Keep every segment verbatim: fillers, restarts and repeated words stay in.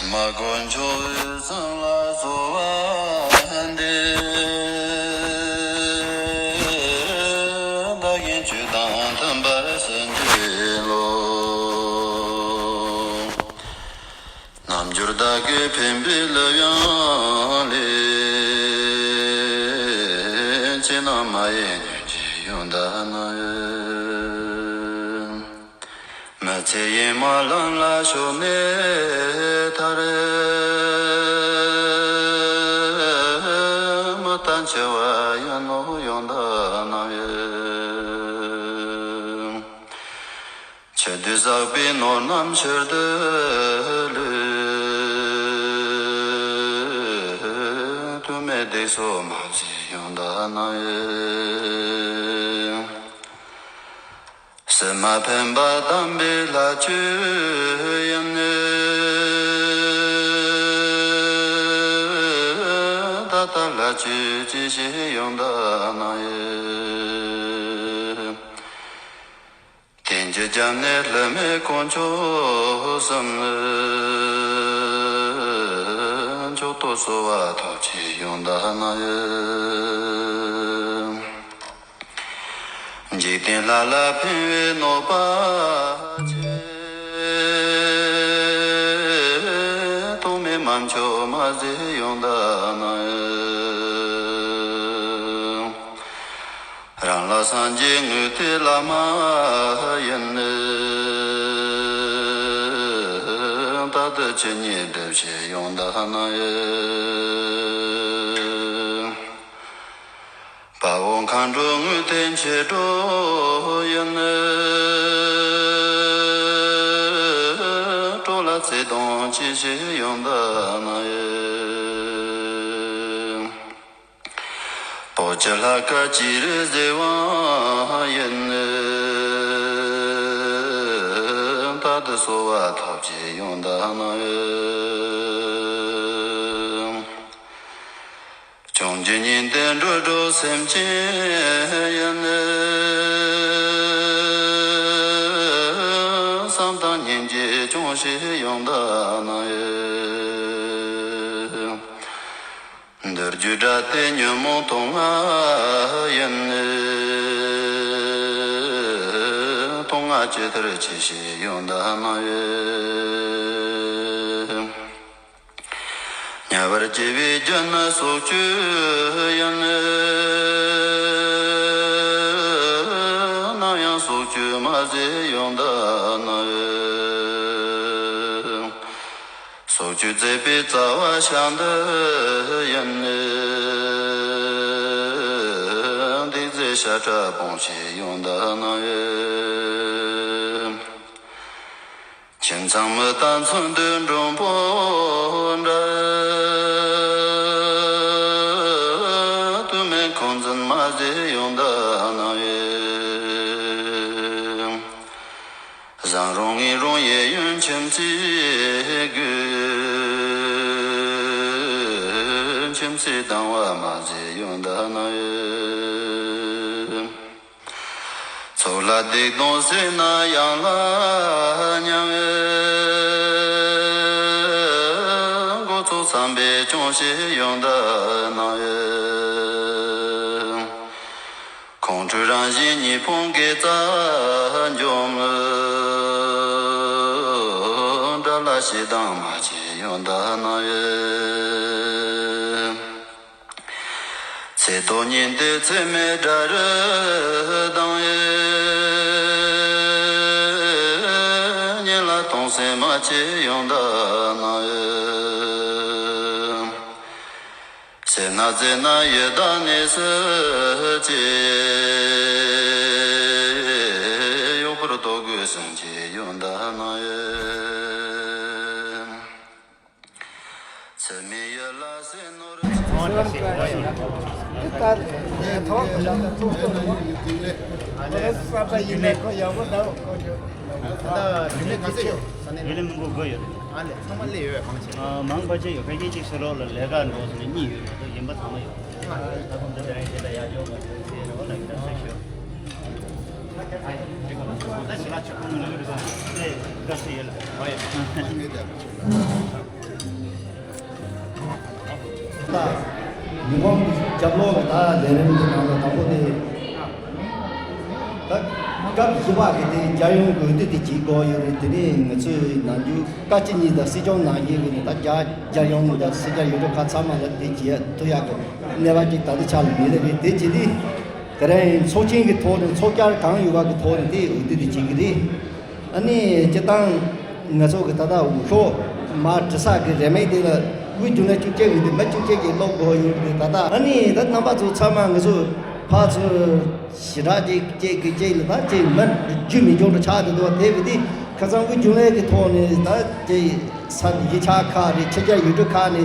མ་དཀོན་མཆོག་འོད་བཟང་ལ་གསོལ་བ་འདེབས། བདག་གིས་ཆོས་དང་མཐུན་པར་ཕྱིན་ཅི་ལོག། རྣལ་འབྱོར་བདག་གིས་ཕན་པའི་ལུས་ཡང་ལེན། ཕྱི་ནང་མ་ཡིན་ཉོན་ཅིག་ཡོན་བདག་རྣམས། མི་ཚེ་ཡི་མ་ལམ་ལ་ཞོག་ནས་ཐར། མི་ལྟ་འཆི་བ་ཡིན་ནོ་ཡོན་བདག་རྣམས། འཆི་དུས་བསགས་པའི་ནོར་རྣམས་ཕྱིར་དུ་ལུས། དོན་མེད་སྡིག་སོགས་མ་མཛད་ཡོན་བདག་རྣམས། སེམས་མ་ཕན་པ་དམ་པའི་ལྷ་ཆོས་ཡིན། ད་ལྟ་ལྷ་ཆོས་ཅི་བྱེད་ཡོན་བདག་རྣམས། བསྟན་བཅོས་བརྒྱབ་ནས་ལྷད་མེད་དཀོན་མཆོག་གསུམ། མཆོག་ཏུ་གསོལ་བ་ཐོབ་ཅིག་ཡོན་བདག་རྣམས། འཇིག་རྟེན་ལྷ་ལ་ཕན་བའི་གནོད་པ་ཆེ། དོན་མེད་དམར་མཆོད་མ་མཛད་ཡོན་བདག་རྣམས། རང་ལ་སངས་རྒྱས་དངོས་དེ་བླ་མ་ཡིན། རྟག་ཏུ་ཇི་སྙེད་སྒྲུབ་བྱེད་ཡོན་བདག་རྣམས། དཔའ་བོ་མཁའ་འགྲོ་དངོས་དེ་མཆེད་གྲོགས་ཡིན། གྲོགས་ལ་བརྩེ་གདུང་ཅི་བྱེད་ཡོན་བདག་རྣམས། ལྟོ་འཕྱེ་ལྷ་སྐལ་ཅི་རིགས་གཟིགས་དབང་ཡིན། རྟག་ཏུ་གསོལ་བ་ཐོབ་ཅིག་ཡོན་བདག་རྣམས། བྱང་ཆུབ་ཉིད་དེ་འགྲོ་དྲུག་སེམས་ཅན་ཡིན། བསམ་དང་སྙིང་རྗེ་སྐྱོང་བྱེད་ཡོན་བདག་རྣམས། འདུལ་རྒྱུ་དགྲ་དེ་ཉོན་མོངས་དུག་ལྔ་ཡིན། དུག་ལྔ་ཇི་ལྟར་ཆེ་བྱེད་ཡོན་བདག་རྣམས། དམྱལ་བར་སྐྱེ་བའི་རྒྱུ་ནི་སྲོག་གཅོད་ཡིན། ནམ་ཡང་སྲོག་གཅོད་མ་མཛད་ཡོན་བདག་རྣམས། སྲོག་གཅོད་མཛད་པའི་རྩ་བ་ཤ་འདི་ཡིན། སྡིག་མཛད་ཤ་ཁྲག་སྤོང་བྱེད་ཡོན་བདག་རྣམས། ཁྱིམ་ཚང་མི་དང་མཚུངས་དུས་མགྲོན་པོ་འདྲ། དོན་མེད་འཁོན་འཛིན་མ་མཛད་ཡོན་བདག་རྣམས། བཟང་རུང་ངན་རུང་གཡས་གཡོན་ཁྱིམ་མཚེས་དགོས། ཁྱིམ་མཚེས་སྡང་བ་མ་མཛད་ཡོན་བདག་རྣམས། ཚོགས་ལ་སྡིག་དང་ཟས་ན་ཡང་ལ་ཉམས། མགོ་ཚོགས་བསམ་པས་སྐྱོང་བྱེད་ཡོན་བདག་རྣམས། ཁོང་ཁྲོའི་རང་བཞིན་གཉིས་ཕུང་དགེ་རྩ་འཇོམས། དགྲ་ལ་ཞེ་སྡང་མ་བྱེད་ཡོན་བདག་རྣམས། ཚེ་ཐོག་ཉིན་དེ་ཚེ་མེད་དགྲ་རུ་སྡང་། གཉེན་ལ་གཏོང་སེམས་མ་བྱེད་ཡོན་བདག་རྣམས། སེར་སྣ་རྩེ་ན་ཡི་དྭགས་གནས་སུ་སྐྱེ། གཡོག་པོར་ལྟོ་གོས་སུན་འབྱིན་ཡོན་བདག་རྣམས། ཚུལ་མིན་ཡུལ་ལ་ཟས་ནོར་ཆེ། ཨོ་ལགས་སེ། ཨོ་ཡོད། ད་ཐོག་ཐོག་ཐོག་ཐོག་ས་པ་ཡིན་ན་ཁོ་ཡག་པོ་འདུག་ཁོ་ཚོ། ད་རྒྱུན་ལས་ག་ཚད་ཡོད་ས་གནས། རྒྱུན་ལས་མི་འགོ་དགུ་ཡོད། ཨ་ལས་ཚང་མ་སླེབས་ཡོད་གང་ཆེ། ཨ་མང་པ་ཅིག་ཡོད། ཕལ་ཆེར་གཅིག་ཕྱི་ལོགས་ལ་ལས་ཀ་འགྲོ་སོང་ནས་གཉིས་ཡོད་མ་གཏོགས་གཞན་པ་ཚང་མ་ཡོད། ད་ཁོང་ཚོ་དེ་རིང་དེ་ལ་ཡར་འཇོག་མ་ཐུབ་ཚེ་རེ་བ་ལ་ཡིན་ད་ཟེར་ཞུ། ད་ཞི་ལ་ཆུ་ཁོང་ནང་ལ་ཡོད་རེད་ད། དེ་དགའ་སེ་ཡོད་ལ། ཨ་ཡོད། ད་ཉི་ཧོང་གི་རྒྱབ་ལོགས་ཀྱི་ད་ལས་རིམ་གྱི་ནང་ལ་དང་པོ་དེ། ད་སྐབས་བཞི་པ་གི་དེ་རྒྱལ་ཡོངས་ཀྱི་འོས་བསྡུ་དེ་བྱེད་དགོས་ཡོད་རེད། དེ་ནས་ང་ཚོས་ནམ་རྒྱུན་བཀའ་སྤྱི་གཉིས་དང་སྲིད་སྐྱོང་ནང་བཞིན་གྱི་ནི་ད་རྒྱ་རྒྱལ་ཡོངས་དང་སྲིད་རྒྱལ་ཡུལ་གྲུ་ཁག་ཚང་མ་ལ་དེ་བྱེད་ཐུབ་ཡག་གི་གནས་བབ་ཅིག་ད་ལྟ་ཆགས་ལ་མེད་ལེ་རེད། དེ་བྱེད་དུས་དེ་རིང་ཚོགས་ཆེན་གྱི་ཐོག་ནས་ཚོགས་བཅར་གང་ཡོད་པ་གི་ཐོག་ནས་དེ་འོས་བསྡུ་དེ་བྱེད་ཀྱི་རེད། ཨ་ནི་སྤྱིར་བཏང་ང་ཚོ་གི་ད་ལྟ་འོས་ཤོག་མར་འབྲི་ས་གི་རེ་མིག་དེ་ལ་དབུས་རྒྱུན་ལས་བཅུ་གཅིག་ཡོད་དེ་མི་བཅུ་གཅིག་གི་སློབ་དགོས་ཡོད་དེ། ད་ལྟ་ཨ་ནི་ད་རྣམ་པ་ཚོ་ཚང་མ་ང་ཚོ་ཕར་ཚུར་ཞེ་དྲག་ཅིག་ཅིག་གི་ཅིག་ལ་ད་ཅིག་མི་རྒྱུས་མི་འབྱུང་རུ་ཆགས་བསྡད་འདུག་དེ་བས་དེ་ཁ་སང་དབུས་རྒྱུན་ལས་ཀྱི་ཐོག་ནས་ད་ཅིག་ས་གཞིས་ཆགས་ཁག་རེད། ཕྱི་རྒྱལ་ཡུལ་གྲུ་ཁག་ནས་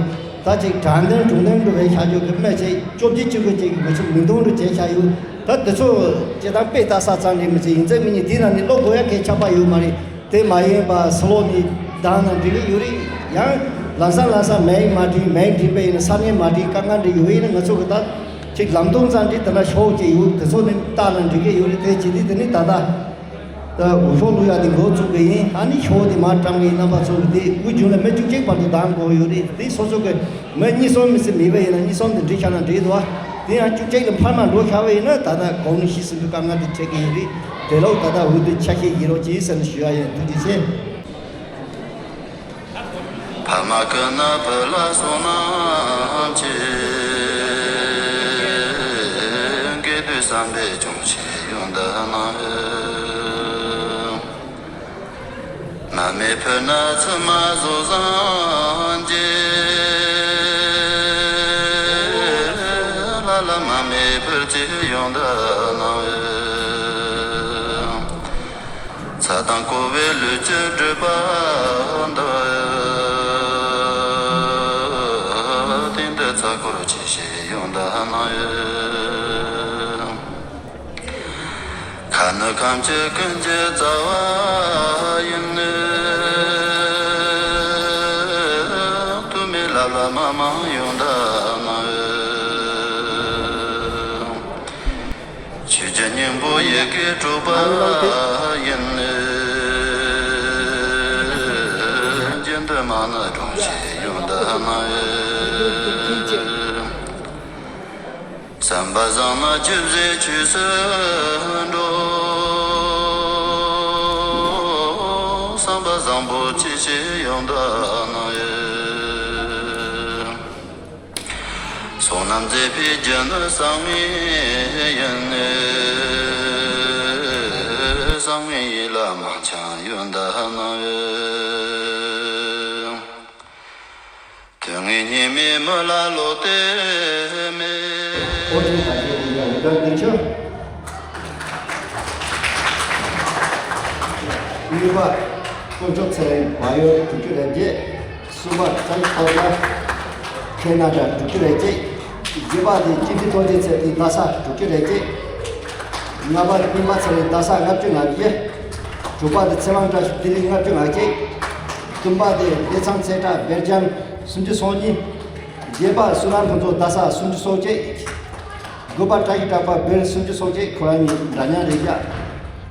ད་ཅིག་དྲང་བདེན་དྲང་བདེན་འགྲོ་བའི་བྱ་རྒྱུ་གི་སྨན་ཅིག་བཅོ་བརྒྱད་བཅུ་དགུ་ཅིག་གི་ང་ཚོ་མིང་གཏོང་རུ་བྱས་བྱ་ཡོད། ད་དེ་ཚོ་སྤྱིར་བཏང་དཔེ་ལྟ་ས་ཙམ་རེད་མི་ཚེ་ཡིན་ཚད་མི་ཉིད་དེ་ནང་ནས་སློབ་དགོས་ཡ་གལ་ཆགས་པ་ཡོད་མ་རེད། དེ་མ་ཡིན་པ་སི་ལོ་ནི་དང་ནང་འགྲིག་གི་ཡོད་རེད། ཡང་ལམ་སང་ལམ་སང་མིང་མ་བྲིས་མིང་བྲིས་པ་ཡིན་ན་ས་གནས་མ་བྲིས་དཀའ་ངལ་འདྲ་ཡོད་ཡིན་ན་ང་ཚོ་གི་ད་ཅིག་ལམ་སྟོན་ཙམ་འདྲི་དེ་འདྲ་ཤོག་ཅིག་ཡོད། དེ་ཚོ་ནི་ལྟ་ན་འགྲིག་གི་ཡོད་རེད། དེ་བྱེད་དུས་དེ་ནི་ད་ལྟ་ད་འོས་ཤོག་བླུག་ཡ་དེ་འགོ་བཙུགས་གི་ཡིན། ཨ་ནི་ཤོག་དེ་མར་བཀྲམ་གི་ཡིན། རྣམ་པ་ཚོ་གི་དེ་དབུས་རྒྱུན་ལས་མི་བཅུ་གཅིག་བར་དུ་བདམས་དགོས་ཡོད་རེད། དེ་སོ་སོ་གི་མི་གཉིས་གསུམ་མི་སྲིད་མེད་པ་ཡིན་ན་གཉིས་གསུམ་དེ་འགྲིག་ཤག་ན་འགྲིག་འདུག་དེ་ཡང་བཅུ་གཅིག་ལ་འཕར་མ་འགྲོ་ཤག་པ་ཡིན་ན་ད་ལྟ་གོང་ནས་ཤེས་ཟིན་པའི་དཀའ་ངལ་དེ་འཕྲད་ཀྱི་ཡོད་རེད། དེ་ལོག་ད་ལྟ་འོས་བསྡུ་ཆ་ཤས་ཡིན་རོགས་གྱིས་ཟེར་ནས་ཞུ་ཡ་ཡིན། ཐུགས་རྗེ་ཆེ། ཕ་མ་ཀུན་ནི་བུ་ལ་བསོད་ནམས་ཆེ། དགེ་འདུན་བསམ་པས་སྐྱོང་བྱེད་ཡོན་ཏན་གནང་། མ་སྨད་ཕུལ་ན་ཚུལ་མ་བཟོད་བཟང་རྒྱལ། ལ་ལ་མ་སྨད་ཕུལ་བྱེད་ཡོན་ཏན་གནང་། ཚ་དང་ཀོ་བའི་ལུས་ཀྱི་སྒྲིབ་པ་འདི། གཏན་དུ་ཚ་འཁོར་ཆེ་ཞེས་ཡོན་ཏན་གནང་། ཁ་ནི་ཁམས་ཀྱི་ཀུན་གྱི་རྩ་བ་ཡིན། དུ་མའི་ལ་ལ་མ་མང་ཡོན་ཏན་གནང་། ཆོས་ཀྱི་སྙིང་པོ་ཡི་གེ་དྲུག་པ་ཡིན། རྒྱུན་དུ་མ་ནི་སྒྲོམ་ཞིག་ཡོན་ཏན་གནང་། བསམ་པ་བཟང་ན་ཅི་ཟེར་ཆོས་སུ་འགྲོ། བསམ་པ་བཟང་པོ་ཅི་ཞིག་ཡོན་ཏན་གནང་། བསོད་ནམས་མཛད་པའི་རྒྱུ་ནི་བསམ་ངན་ཡིན། བསམ་ངན་ཡིད་ལ་མ་འཆིང་ཡོན་ཏན་གནང་། དུས་ངན་སྙིགས་མའི་མུ་ལ་ལོག་སྟེ་མེད། ཨོ་ཅེ་ད་ཅེ་ཡིན་ཡང་ཡི་དམ་འདི་ཆོས། གཉིས་པ། དཀོན་མཆོག་ཚེ་རིང་བལ་ཡུལ་དྲུག་ཅུ་རེ་བརྒྱད། གསུམ་པ་བཀྲ་ཤིས་རྟོགས་ལྡན་ཁེ་ན་ཌ་དྲུག་ཅུ་རེ་གཅིག་བཞི་པ་དེ་སྤྱི་འཐུས་རྡོ་རྗེ་ཚེ་བརྟན་རྡ་ས་དྲུག་ཅུ་རེ་གཅིག་ལྔ་པ་དེ་སྤེན་པ་ཚེ་རིང་རྡ་ས་ལྔ་བཅུ་ང་བཞི། དྲུག་པ་དེ་ཚེ་དབང་བཀྲ་ཤིས་ལྡི་ལི་ལྔ་བཅུ་ང་གཅིག་བདུན་པ་དེ་བདེ་ཚང་ཚེ་བཀྲ་སྦེལ་ཇམ་སུམ་ཅུ་སོ་གཉིས། བརྒྱད་པ་བསོད་ནམས་ཕུན་ཚོགས་རྡ་ས་སུམ་ཅུ་སོ་གཅིག་དགུ་པ་བཀྲ་ཤིས་གྲགས་པ་སྦེལ་སུམ་ཅུ་སོ་གཅིག་ཁོ་རང་གཉིས་འདྲ་མཉམ་རེད་བཞག་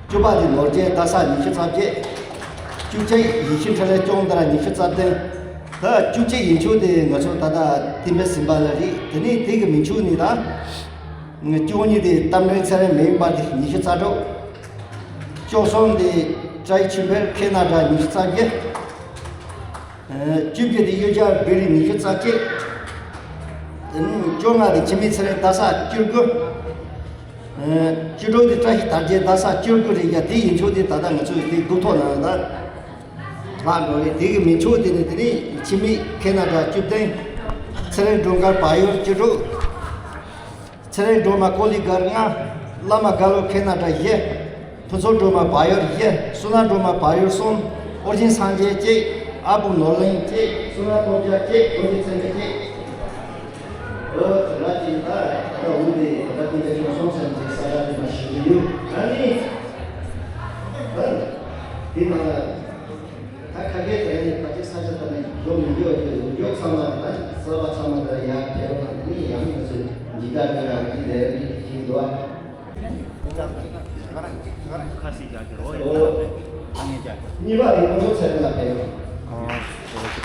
བཅུ་པ་དེ་ནོར་རྒྱས་རྡ་ས་ཉི་ཤུ་རྩ་བརྒྱད། བཅུ་གཅིག་ཡིད་བཞིན་འཕྲིན་ལས་སྐྱོང་དར་ཉི་ཤུ་རྩ་བདུན། ད་བཅུ་གཅིག་ཡིན་ཆོག་དེ་ང་ཚོ་ད་ལྟ་བསྟན་པའི་ཟིན་པ་ལ་རེད། དེ་ནས་དེ་གི་མི་ཆོག་ནི་ད། བཅུ་གཉིས་དེ་རྟ་མགྲིན་ཚེ་རིང་མེ་ཡིན་པ་དེ་ཉི་ཤུ་རྩ་དྲུག་བཅུ་གསུམ་དེ་བཀྲ་ཤིས་ཆོས་འཕེལ་ཁེ་ན་ཌ་ཉི་ཤུ་རྩ་བརྒྱད། བཅུ་བརྒྱད་དེ་གཡུལ་རྒྱལ་བེ་རི་ཉི་ཤུ་རྩ་གཅིག་བཅོ་ལྔ་དེ་འཆི་མེད་ཚེ་རིང་རྡ་ས་བཅུ་དགུ། བཅུ་དྲུག་དེ་བཀྲ་ཤིས་དར་རྒྱས་རྡ་ས་བཅུ་དགུ་རེད་ཡ། དེ་ཡིན་ཆོག་དེ་ད་ལྟ་ང་ཚོ་དེ་དགུ་ཐོག་ནང་ད་ལྷག་འགྲོ་རེད། དེ་གི་མི་ཆོག་དེ་ནི་དེ་ནི་འཆི་མེད་ཁེ་ན་ཌ་བཅུ་བདུན། ཚེ་རིང་སྒྲོལ་དཀར་བལ་ཡུལ་བཅུ་དྲུག་ཚེ་རིང་སྒྲོལ་མ་ཀོ་ལི་གར་ལྔ། བླ་མ་དགའ་ལོ་ཁེ་ན་ཌ་བཞི། ཕུན་ཚོགས་སྒྲོལ་མ་བལ་ཡུལ་བཞི། བསོད་ནམས་སྒྲོལ་མ་བལ་ཡུལ་གསུམ། ཨོ་རྒྱན་སངས་རྒྱས་གཅིག་ཨ་བུ་ནོར་གླིང་གཅིག་བསོད་ནམས་སྟོབས་རྒྱལ་གཅིག་ཨོ་རྒྱན་ཚེ་རིང་གཅིག་ཨོ་ཙི་ར་ཅིག་ད་ད་འུ་དེ་ད་དེ་འདྲ་ཅིག་སོང་ཙང་ཅིག་ས་ཆ་དེ་མ་ཤེས་ཀྱི་ཡོད། ཨ་ནི་ཨ་དེ་ནང་ད་ཁ་སྐད་དེ་ནི་ཕ་གི་ས་ཆ་དེ་ནི་ཡོང་མི་འགྱོ་ཡོད་ཡོད་ཚང་མ་དེ་ན་གསར་པ་ཚང་མ་དེ་ཡར་ཕེབས་ན་དེ་ནི་ཡང་ང་ཚོས་འཇིགས་སྐྲག་དེ་ཡང་གི་ལས་རིགས་ཤིག་འདུག་ཨ། ཁ་སི་རྒྱག་གི་རོ་ཡོད་ན་ཨ་ངས་རྒྱག་གི། གཉིས་པ་དེ་ཁོང་ཚོ་ཚད་ལ་ཕེབས། ཨོ།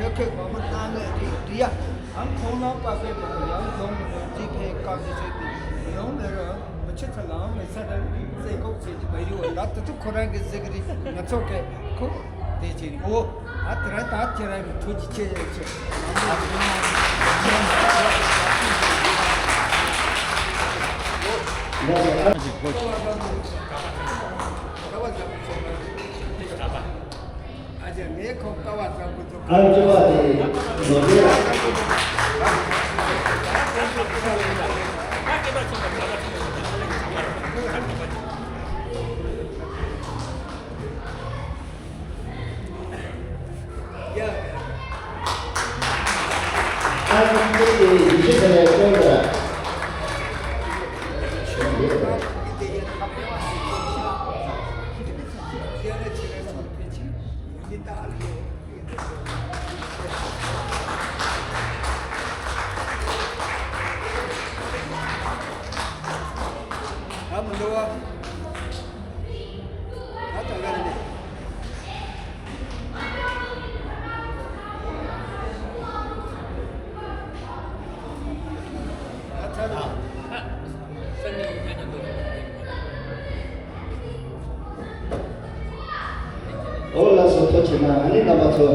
ཆོས་ཁས་མ་མི་གནང་ནས་རིགས་འདི་ཡ། ཨང་ཁོང་ལ་པ་སེ་དང་ཡང་ཡོང་མི་ནས་འདི་ཕན་ཀ་གི་ཆོས་དེ་ཡོང་མི་རུང་། མི་ཆེ་ཚ་ལའང་མི་ཚ་ར་རྩེ་ཁོག་ཚེ་གི་བ་ཡི་འོ་ད་ད་དུ་ཁོ་རང་གི་ཟེ་གི་རི་ང་ཚོ་གས་ཁོ་དེ་ཆེ་རི་འོ། ཨ་དེ་ར་ད་ཁྱེད་རང་གི་ཐུགས་རྗེ་ཆེ་ཆེ། ཨ་ཅེ་ངས་ཁོང་ཀ་བ་བཟང་པོ་ཚོ། ཨ་ཅེ་བ་དེ་ནོར་བུ་ལ། ཨ་ཅེ་དེ་ཡིན་ཤེས་ཟེར་ནས་སྟོན་དང་། ཨ་མི་འགྲོ་བ། ཨ་ད་ག་རེ་ནས། ཨ་ད་ད། འོ་ལགས་སོ། ཐུགས་རྗེ་གནང་། ཨ་ནི་རྣམ་པ་ཚོ།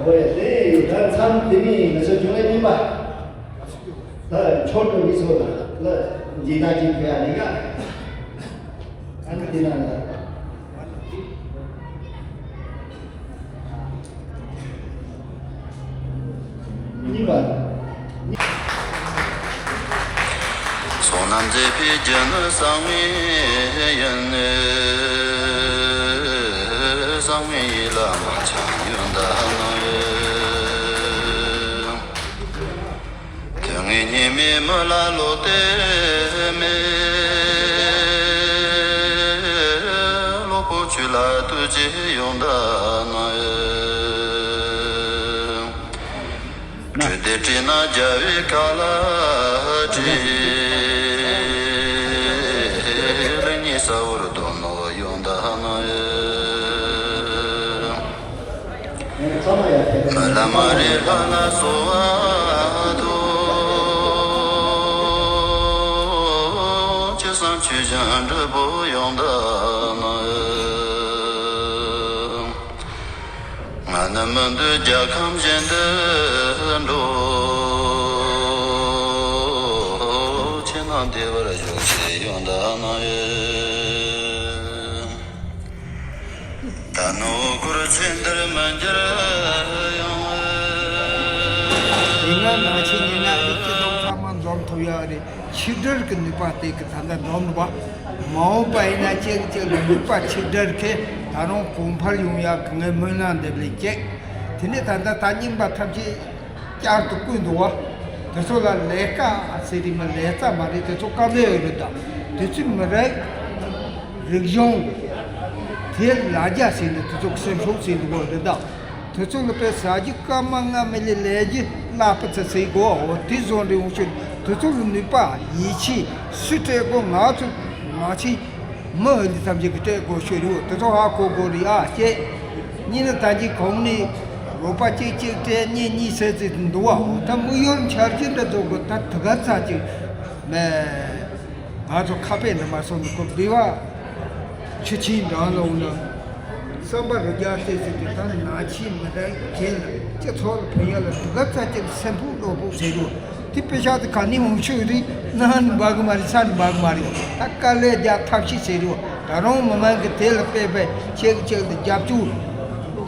འོ་ཡ་དེ་ད་མཚམས་དེ་ནི་ང་ཚོ་བྱུང་བའི་སྙིང་པ། ད་མཆོག་ཏུ་མི་ཚོ་ལ་འཇིགས་སྣང་ཅིག་ཕོག་ཡ་ནི་ཡ། ཨ་ནི་དེ་ན་ལ། གཉིས་པ། བསོད་ནམས་མཛད་པའི་རྒྱུ་ནི་གསང་བའི་ཡིན། གསང་བའི་ཡིད་ལ་མ་ཆགས་ཡོན་ཏན་ཡོད། དུས་ངན་སྙིགས་མའི་མི་ལ་བློ་གཏད་མེད། བློ་ཕུགས་ཆོས་ལ་ལྟོས་བཅས་ཡོན་ཏན་ཡོད། གྲོས་དེ་བྲིས་ན་རྒྱལ་བའི་བཀའ་ལ་དྲིས། ལེགས་ཉེས་གསལ་བོར་སྟོན་ནོ་ཡོན་ཏན་ཡོད། མི་ལ་མ་རིག་ལྷ་ལ་གསོལ་བ་འདེབས། ཅི་བསམ་ཇི་བཞིན་འགྲུབ་པོ་ཡོན་ཏན་ཡོད། ང་ནི་མི་འདོད་རྒྱལ་ཁམས་གཞན་དུ་འགྲོ། ཁྱེད་རྣམས་བདེ་བར་བཞུགས་ཞེས་ཡོན་ཏན་ཡོད། ད་ནི་འུ་སྒོར་ཚེ་འདིར་མི་འགྱུར་ཡང་། དེ་སྔ་ནང་ཆེན་ཉེ་ན་རིགས་ཀྱི་ལུགས་ཚང་མ་འཛོམས་ཐུབ་ཡག་རེད། ཆིག་སྒྲིལ་གྱི་ནུས་པ་དེ་གི་ད་ལྟ་འཛོམས་འདུག་པ། མ་འོངས་པ་ཡིན་ན་གཅིག་གིས་གཅིག་ལ་ནུས་པ་ཆིག་སྒྲིལ་གྱིས་ད་རུང་གོང་འཕེལ་ཡོང་ཡག་གི་ངའི་སྨོན་ལམ་འདེབས་ལེ་གཅིག་དེ་ནས་ད་ལྟ་ད་རྙིང་པ་ཐམས་ཅད་བསྐྱར་དུ་བསྐུལ་འདུག་པ། དེ་ཚོ་ལ་ལས་ཀ་ཟེར་དེ་མི་ལས་རྩ་མ་རེད། དེ་ཚོ་དཀའ་ལས་ཡོད་རེད། ད་དེ་ཚོའི་མི་རིགས་རིག་གཞུང་དེ་ལ་རྒྱ་ཟེར་ནས་དེ་ཚོ་སེམས་ཤུགས་ཟེར་འདུག་གོ་རེད། ད་དེ་ཚོ་ལ་དཔེ་ཟ་རྒྱུ་སྐར་མ་ལྔ་མི་ལས་ལས་རྒྱུ་གླ་པ་ཚ་ཟེར་གོ་འོ་དེ་བཟོ་འདྲ་འོང་ཤོད། དེ་ཚོ་ལ་ནུས་པ་ཡིད་ཆེས་སུས་སྤྲད་གོ། ང་ཚོ་མ་ཆེ་མི་འོས་འདི་ཐམས་ཅད་ཀྱི་སྤྲད་དགོས་ཤོད་རེད། དེ་ཚོ་ཧ་གོ་དགོས་རེད་ཨ་ཅེ། གཉིས་ནི་ད་གིན་གོང་ནས་རོགས་པ་གཅིག་གཅིག་སྤྲད་གཉིས་གཉིས་ཟེར་ཚེ་འདུག་བ། ད་དམིགས་ཡུལ་འཆར་གཞི་འདྲ་བཟོ་དགོས། ད་དེ་ག་ཚ་ཅིག་མེད། ང་ཚོ་ཁ་དཔེ་འདི་མ་སོང་ནི་ཁོ་བི་བ་ཆུ་ཆེན་འགྲམ་ལ་འོང་ན་བསམ་པ་རུ་རྒྱག་སྟེ་ཟེར་ཏེ་ད་ནང་ཆེན་མི་འདྲ་གན་ལ་སྤྱི་ཚོགས་ལ་ཕན་ཡ་ལ་དེ་ག་ཚ་ཅིག་སེམས་ཕུགས་བློ་ཕུགས་ཟེར་རོ། དེ་དཔེ་ཤག་དེ་ག་ནས་འོང་ཤོད་རེད། ནང་ནས་འབག་གི་མ་རེད། ས་ནས་འབག་གི་མ་རེད། ད་དཀའ་ལས་རྒྱག་ཐབས་ཤེས་བྱེད་རོགས། ད་རུང་མི་མང་གི་དེ་ལ་དཔེ་དཔེ་ཆེ་གི་ཆེ་གི་དེ་རྒྱབ་སྐྱོར།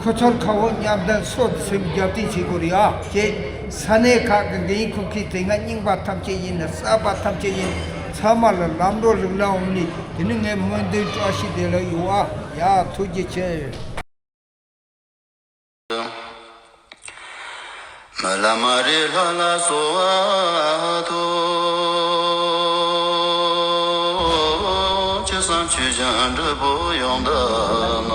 ཁོ་ཚོར་ཁ་བོ་མཉམ་ལྡན་སོགས་དེ་སེམས་རྒྱབ་རྟེན་བྱེད་དགོས་རེད་ཨ་ཅེ། ས་གནས་ཁག་གི་འགན་འཁུར་མཁན་དེ་སྔ་རྙིང་པ་ཐམས་ཅད་ཡིན་ན་གསར་པ་ཐམས་ཅད་ཡིན་ཚང་མ་ལ་ལམ་འགྲོ་རིགས་ལ་འོང་ནས་དེ་ནི་ངའི་སྨོན་འདུན་བཀྲ་ཤིས་བདེ་ལེགས་ཡོད་ཨ། ཡ་ཐུགས་རྗེ་ཆེ། མི་ལ་མ་རེ་ལྷ་ལ་གསོལ་བ་ཐོབ། ཅི་བསམ་ཆོས་ཀྱང་འགྲུབ་པོ་ཡོང་ད་མ།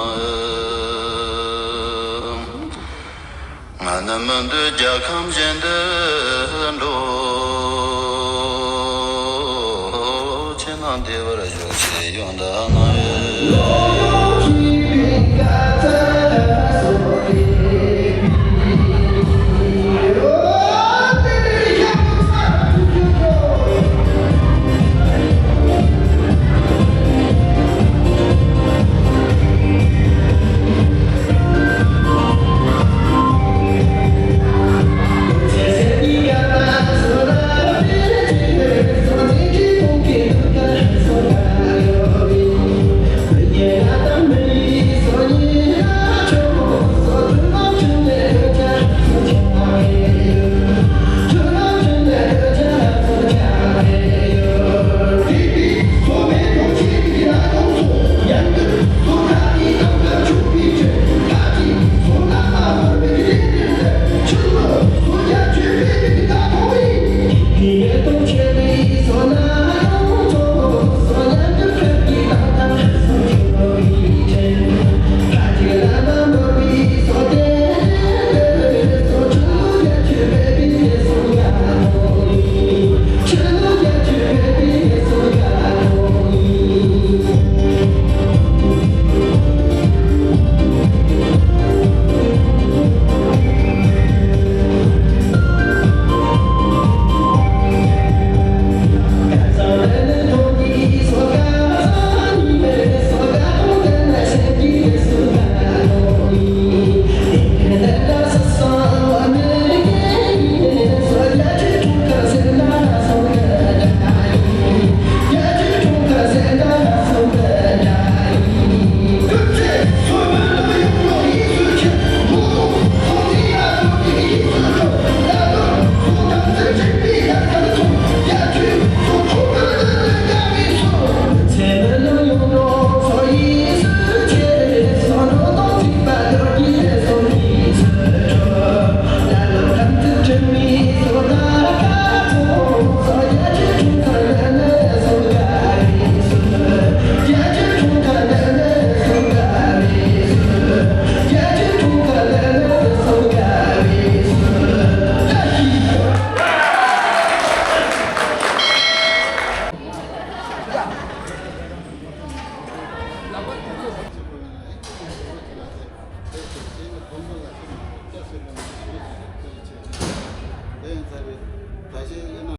ང་ནི་མི་འདོད་རྒྱལ་ཁམས་གཞན་དུ་འགྲོ། ཁྱེད་རྣམས་བདེ་བར་བཞུགས་ཞེས་ཡོང་ད་མ།